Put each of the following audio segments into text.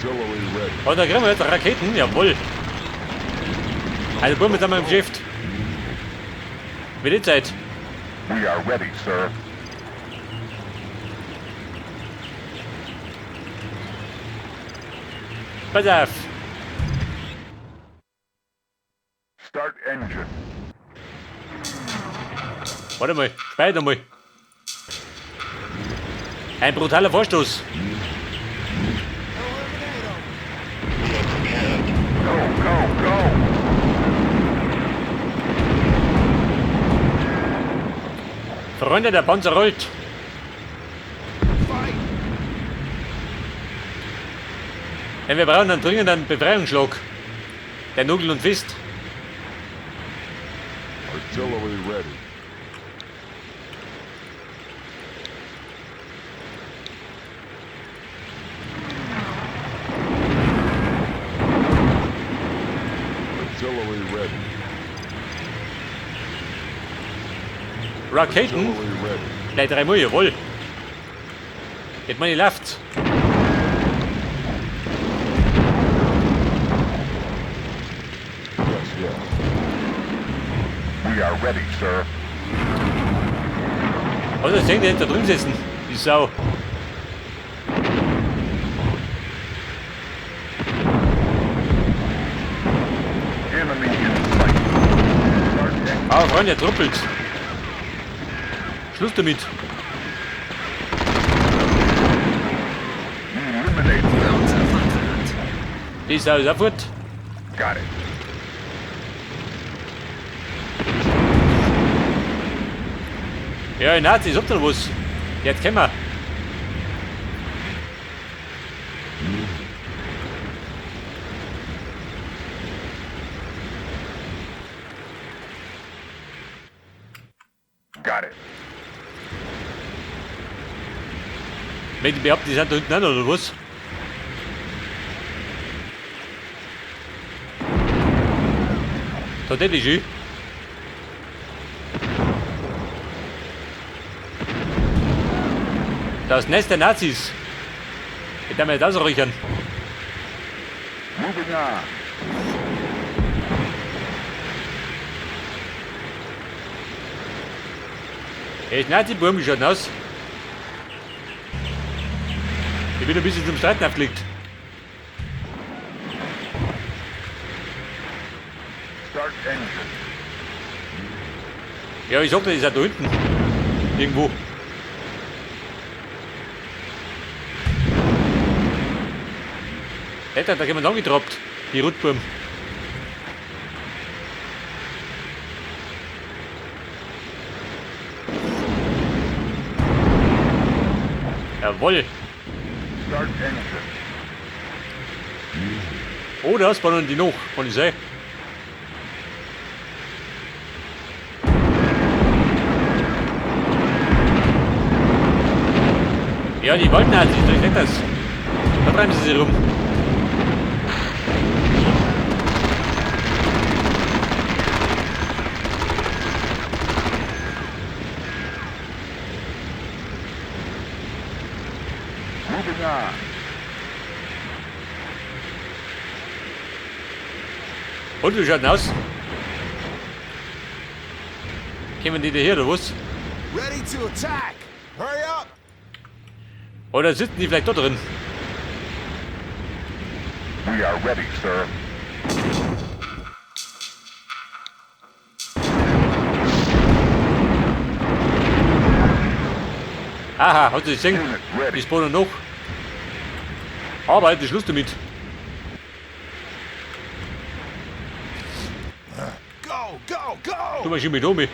Artillery ready. Und da kriegen wir jetzt Raketen, jawohl. Also Buben, jetzt haben wir im Geschäft. Wie die Zeit. We are ready, sir. Pass auf. Start engine. Warte mal, speicher mal. Ein brutaler Vorstoß. Go, go, go! Freunde, der Panzer rollt. Fight! Denn wir brauchen einen dringenden Befreiungsschlag. Der Nugel und Fist. Artillery ready. Artillery ready. Raketen. Artillery ready. Gleich dreimal, jawohl. Jetzt meine läuft's. Yes, yes. We are ready, sir. Was ist denn, der da drüben sitzen? Die Sau. Enemy in sight. Start engine. Ah, Freunde, er truppelt. Schluss damit. Eliminate them. Die Sau ist auch fort. Got it. Ja, die Nazis, habt ihr noch was? Jetzt kommen wir. Got it. Wenn die behaupten, die sind da hinten auch noch, oder was? Tatsächlich, schön. Das Nest der Nazis. Ich darf mir das räuchern. Moving on. Ey, Nazi-Burm, wie schaut denn aus? Ich bin ein bisschen zum Streiten aufgelegt. Start engine. Ja, ich sag dir, die sind da hinten. Irgendwo. Alter, da jemand angetroppt. Die Rutburm. Jawohl. Start engine. Oh, da spawnen die noch. Kann ich sein. Ja, die wollten halt nicht, ich das. Da treiben sie sich rum. Moving on. Und wie schaut denn aus? Kommen die da her, oder was? Ready to attack! Hurry up! Oder sitzen die vielleicht da drin? We are ready, sir. Aha, hat sie gesehen? Unit Die ready. spawnen noch. Aber jetzt ist Schluss damit. Go, go, go! Du machst mit um.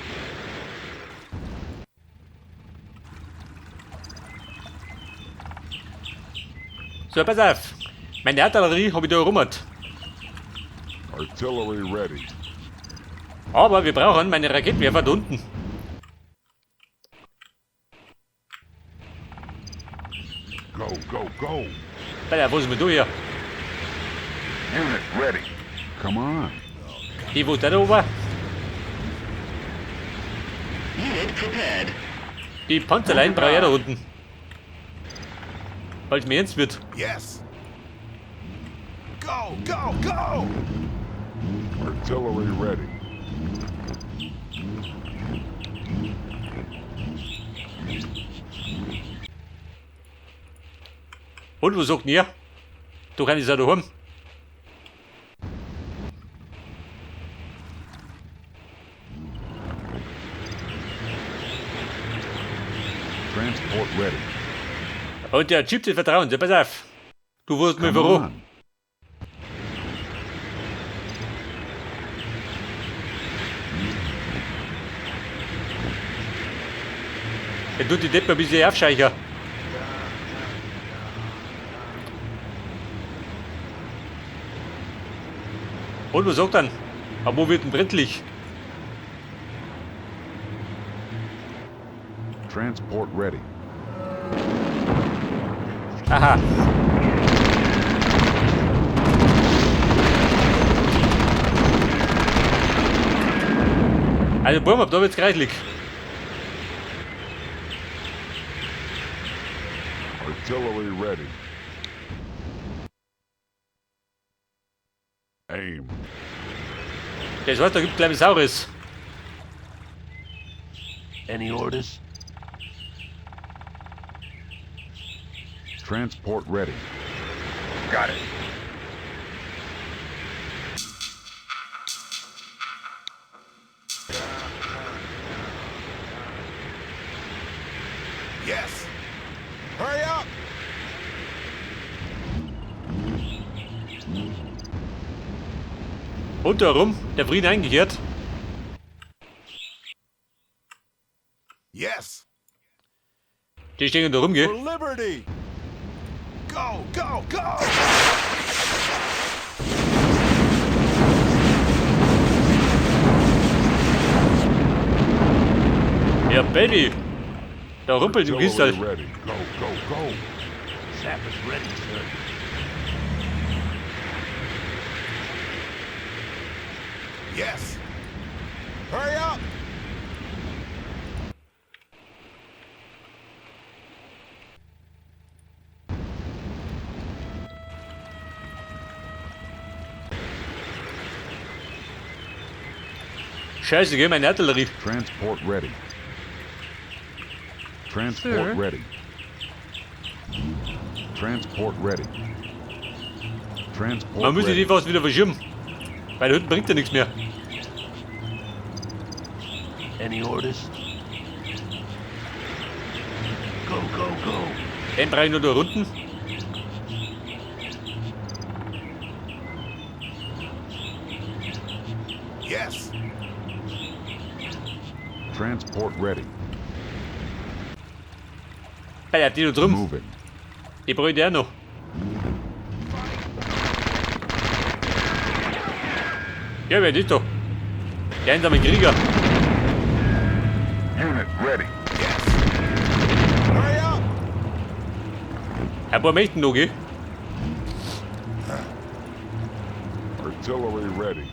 So, pass auf. Meine Artillerie habe ich da erobert. Artillery ready. Aber wir brauchen meine Raketenwerfer da unten. Go, go, go. Pass auf, wo ist denn du hier? Unit ready. Come on. Die, wo ist der da oben? Unit prepared. Die Panzerlein brauche ich auch da unten. Falls mir ernst wird. Yes! Go, go, go! Artillery ready. Und was sagt ihr? Du kannst ja daheim. Transport ready. Und der Jeep des Vertrauens, ja, pass auf. Du wirst mir Come voran. on. Der tut die Deppen ein bisschen aufscheicher. Und was sagt dann? Aber wo wird denn brenzlig? Transport ready. Aha. Also Burm, ab da wird's kreislig. Artillery ready. Aim. Das heißt, da gibt gleich Saurus. Any orders? Transport ready. Got it. Yes! Hurry up! Und da rum, der Frieden eingekehrt. Yes! Die stehen da rum, gell? For liberty! Go, go, go! Ja, Baby. Da rumpelt im Artillery Kristall. ready. Go, go, go. Sappers ready, sir. Yes! Hurry up! Scheiße, gell, meine Artillerie. Transport ready. Transport Sir? ready. Transport ready. Transport Man müsste ready. die fast wieder verschieben. Weil da hinten bringt ja nichts mehr. Any orders? Go, go, go. Den brauche ich nur da unten. Yes! Transport ready. Bei der die da drüben. Moving. Die brauche ich auch noch. Ja, wer ist da? Der einsame Krieger. Unit ready. Yes! Hurry up! Ein paar Mächten noch, gell? Artillery ready.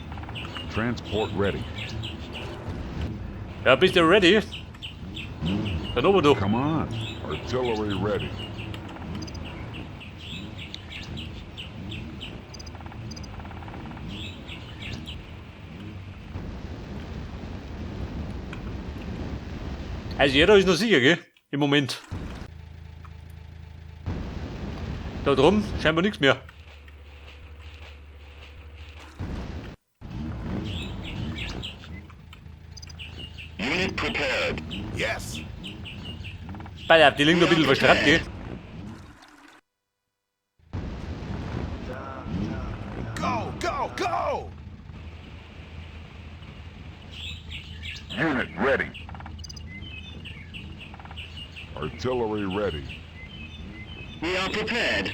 Transport ready. Ja, bist du ready? Dann oben doch. Come on. Artillery ready. Also jeder ist noch sicher, gell? Im Moment. Da drum scheinbar nichts mehr. Unit prepared. Yes! Bei die liegen noch ein bisschen verstrahlt, gell? Go, go, go! Unit ready. Artillery ready. We are prepared.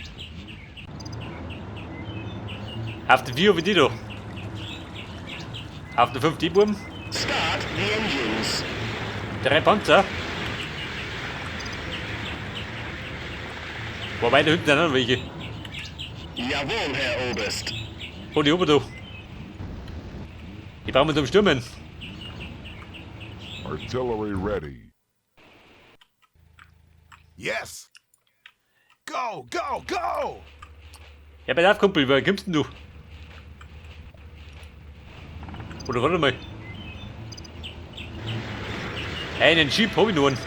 Auf die 4 wie die da. Auf der 5 die Buben. Start the engines. Drei Panzer. Wobei, da hinten sind auch noch welche. Jawohl, Herr Oberst. Oh, die oben da. Die brauchen wir zum Stürmen. Artillery ready. Yes! Go, go, go! Ja, pass auf, Kumpel, woher kommst denn du? Oder warte mal. Hey, einen Jeep hab ich noch einen.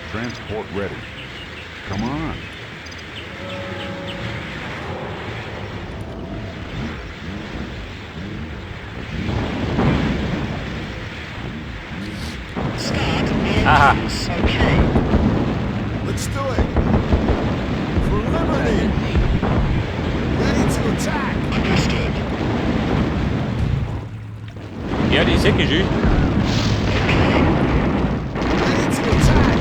Transport ready. Come on. Start the Aha. engines. Okay. Let's do it. For liberty. Ready to attack. Understood. Ja, die Säcke schön. Ready to attack.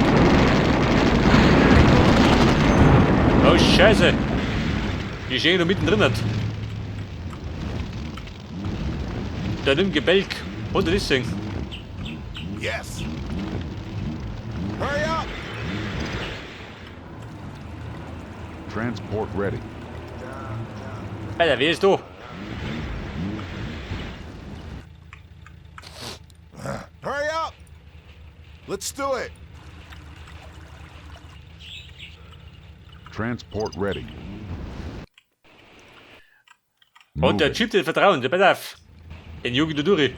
Oh, Scheiße. Die stehen noch mittendrin hat. Da nimmt Gebälk. Und das Ding. Yes. Hurry up. Transport ready. Alter, wer ist da? Hurry up. Let's do it. Transport ready. Und der Move it. Jeep, den Vertrauen, der pass auf. Den Jugend durch.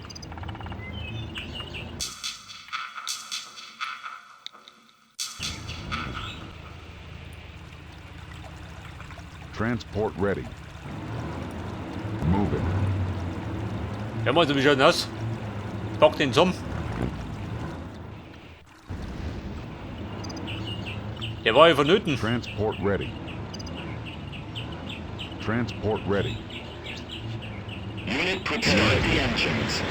Transport ready. Move it. Ja, mal, so wie schaut denn aus? Pack den zusammen. Der war ja vonnöten. Transport ready. Transport ready. Unit prepared. Start the engines.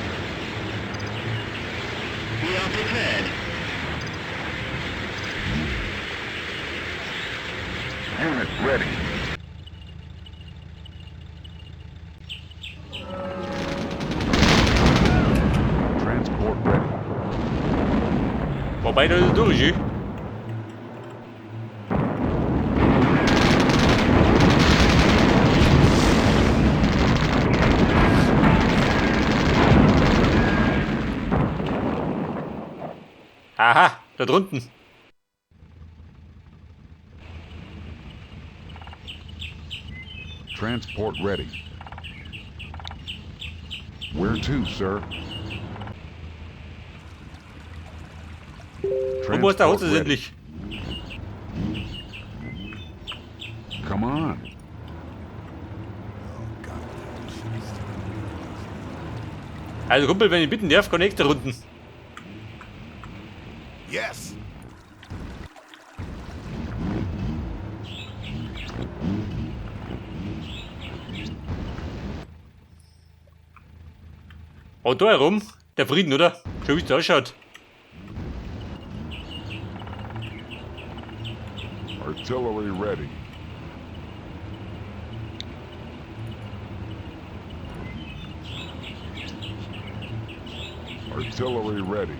We are prepared. Unit ready. Transport ready. Wobei da durch, eh? Aha, da drunten. Transport ready. Where to, sir? Wo muss der Transport Hose ready. endlich? Come on. Oh, God. Also Kumpel, wenn ich bitten darf, kann ich extra runden. Yes. Und da herum, der Frieden, oder? Schau, wie es da ausschaut. Artillery ready. Artillery ready.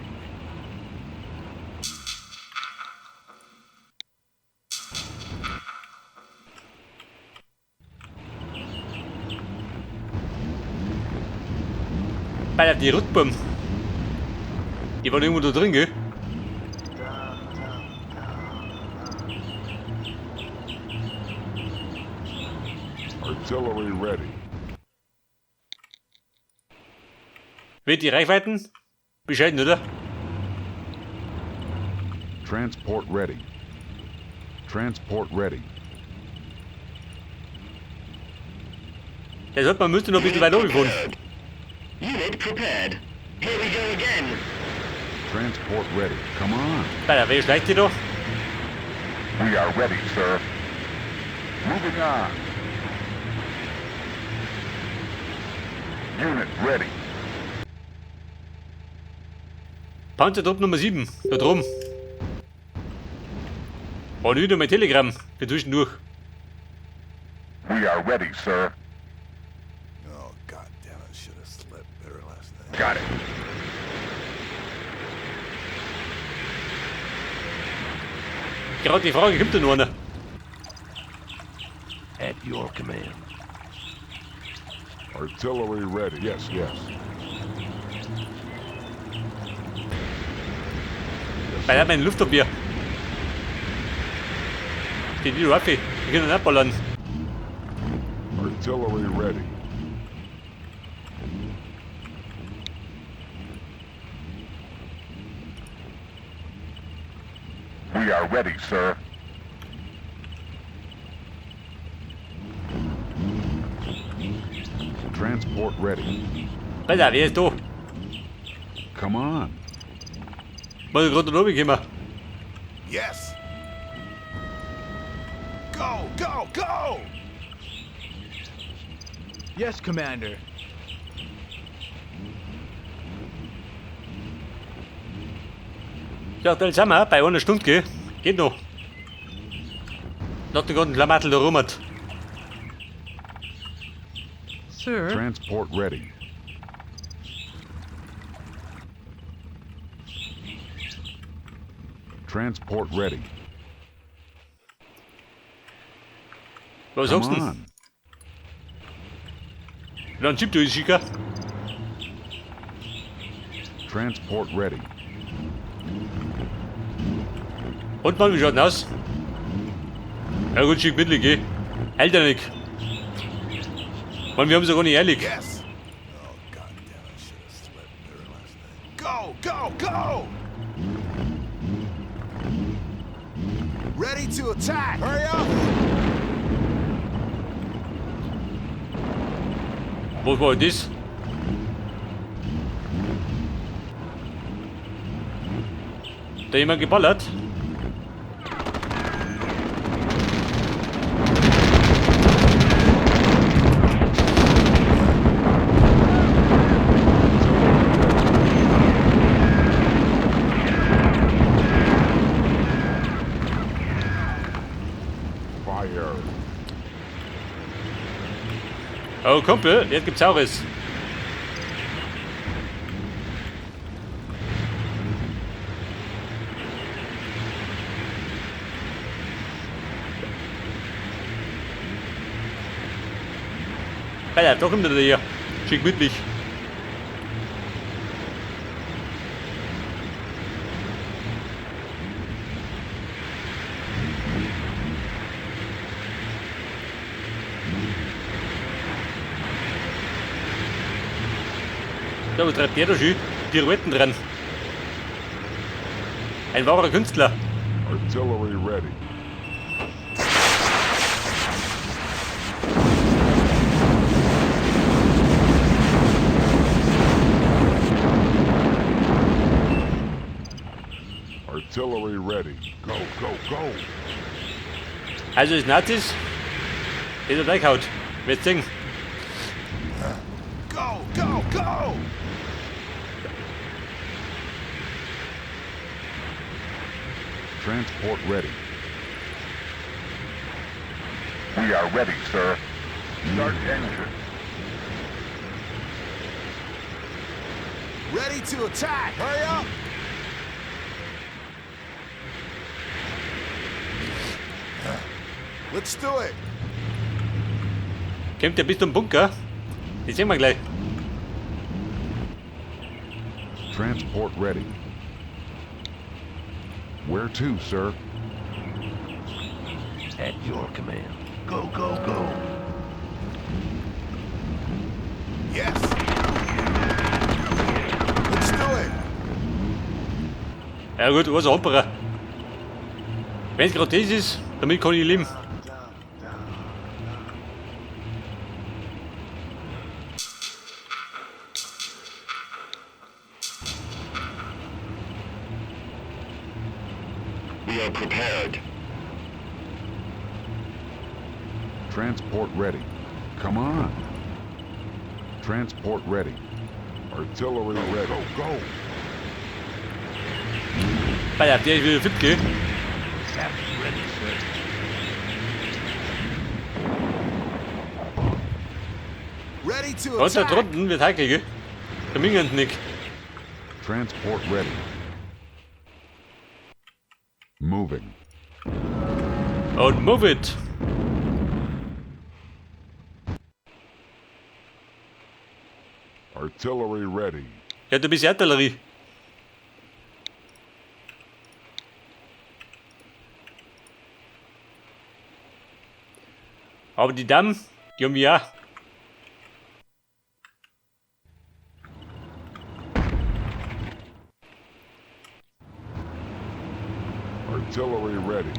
Bei der die Rückbombe. Die war irgendwo da drin, gell? Artillery ready. Wird die Reichweiten? Bescheiden, oder? Transport ready. Transport ready. Der sollte man müsste noch ein bisschen weiter oben fahren. Prepared. Unit prepared. Here we go again. Transport ready. Come on. Bei der, wer schleicht die da? We are ready, sir. Moving on. Unit ready. Panzertrupp Nummer 7, da drum. Und wieder mein Telegramm für zwischendurch. We are ready, sir. Oh, God damn it. Should have slept better last night. Got it. Gerade die Frage, kommt da noch einer? At your command. Artillery ready. Yes, yes. Bei der mein Luftabwehr. Steht wieder Waffe. Wir können nicht ballern. Artillery ready. We are ready, sir. Transport ready. Alter, wer ist da? Come on. Muss ich gerade noch runterkommen. Yes. Go, go, go! Yes, Commander. Ja, da sind wir bei einer Stunde, gell? Geht noch. Lass den ganzen Klamattel da rum. Sir. Transport ready. Transport ready. Was Come sagst du denn? on. Dann schieb du die Schicker. Transport ready. Und Mann, wie schaut denn aus? Ja gut, schick mittig, gell? Hält ja nicht. Mann, wir haben es ja gar nicht ehrlich. Yes. Oh, God damn it. I should have slept better last night. Go, go, go! Ready to attack! Hurry up! Was war das? Da jemand geballert? Fire. Oh, Kumpel, jetzt gibt's auch was. Alter, da kommt er hier. Schick gemütlich. Da, wo treibt der da schön Pirouetten dran? Ein wahrer Künstler. Artillery ready. Artillery ready. Go, go, go. Also ist Nazis. Ist er gleich Wirst sehen. Go, go, go! Transport ready. We are ready, sir. Start engine. Ready to attack! Hurry up! Let's do it! Kommt der bis zum Bunker? Das sehen wir gleich. Transport ready. Where to, sir? At your command. Go, go, go. Yes! Let's do it! Ja gut, was Opera. Wenn es gerade das ist, damit kann ich leben. We are prepared. Transport ready. Come on. Transport ready. Artillery ready. Go, go. Alter, der ist wieder fit, gell? Sappers ready, sir. Ready to Und da attack! drunten wird heikel, gell? Der Mingend nicht. Transport ready. Moving. Und move it. Artillery ready. Ja, du bist ja Artillerie. Aber die Damm, die haben wir ja. Artillery ready.